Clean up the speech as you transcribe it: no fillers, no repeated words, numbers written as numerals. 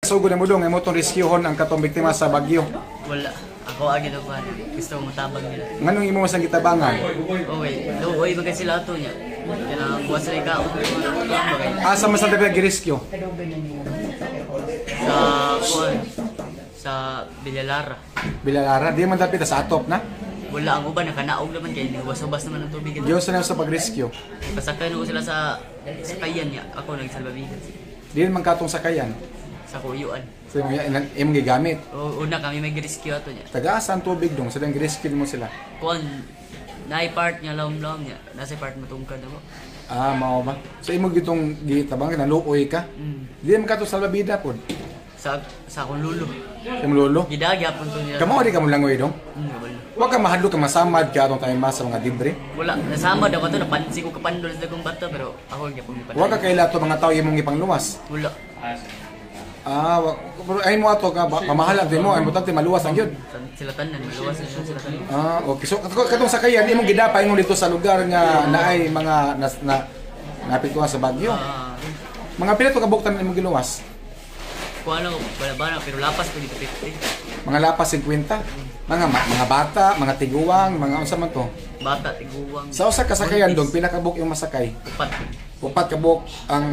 Sugod na mo dong, imo tong rescuehon ang katong biktima sa bagyo? Wala. Ako agi daw pa. Gusto ko matabang nila. Nganong imo masang gitabangan? Okay. Luoy ba kasi sila ato niya? Kaya buwas sila ikaw. Bagay. Asa man sa tabi gi-rescue? Sa kuan. Sa Bilalara. Bilalara, di man dapit sa atop na. Wala ang uban, nakanaog naman kay nubas-ubas naman ang tubig. Diyo sa sa pag-rescue. Pasakay ko sila sa sakayan niya. Ako nagsalbabidas. Di man katong sakayan. Sa kuyuan. Sa imong imong gigamit. O, una kami may rescue ato niya. Taga-asa ang tubig dong, sa gi-rescue mo sila? Kuan, naay part niya lawom-lawom niya. Nasa part matungkad ako. Ah, mao ba? So imo gitong gitabangan, naluoy ka. Di man katong salbabida pod? Sa akong lulo. Sa imong lolo. Gidagi hapon to nila. Kamo di ka mo langoy dong. Wala. Wa ka mahadlok ka masamad ka atong time sa mga libre? Wala, nasama daw ko to, napansin ko kapandol sa dagong bato, pero ako gyapon Wa ka kaila to mga tao imong gipangluwas? Wala. Ah, wa, pero ay mo ato ka pamahal ang mo, ay importante maluwas ang gyud. Sila tanan, maluwas na sila tanan. Ah, okay. So katong sakayan imong gidapa imong dito sa lugar nga naay mga na naapektuhan sa bagyo. Ah, Mga pila to kabuktan imong giluwas? Kuha na ko, wala ba na, pero lapas ko dito 50. Mga lapas 50. Mga bata, mga tiguang, mga unsa man to. Bata, tiguang. Sa usa ka sakayan dong, pila ka buok yung masakay? Upat. Upat ka buok ang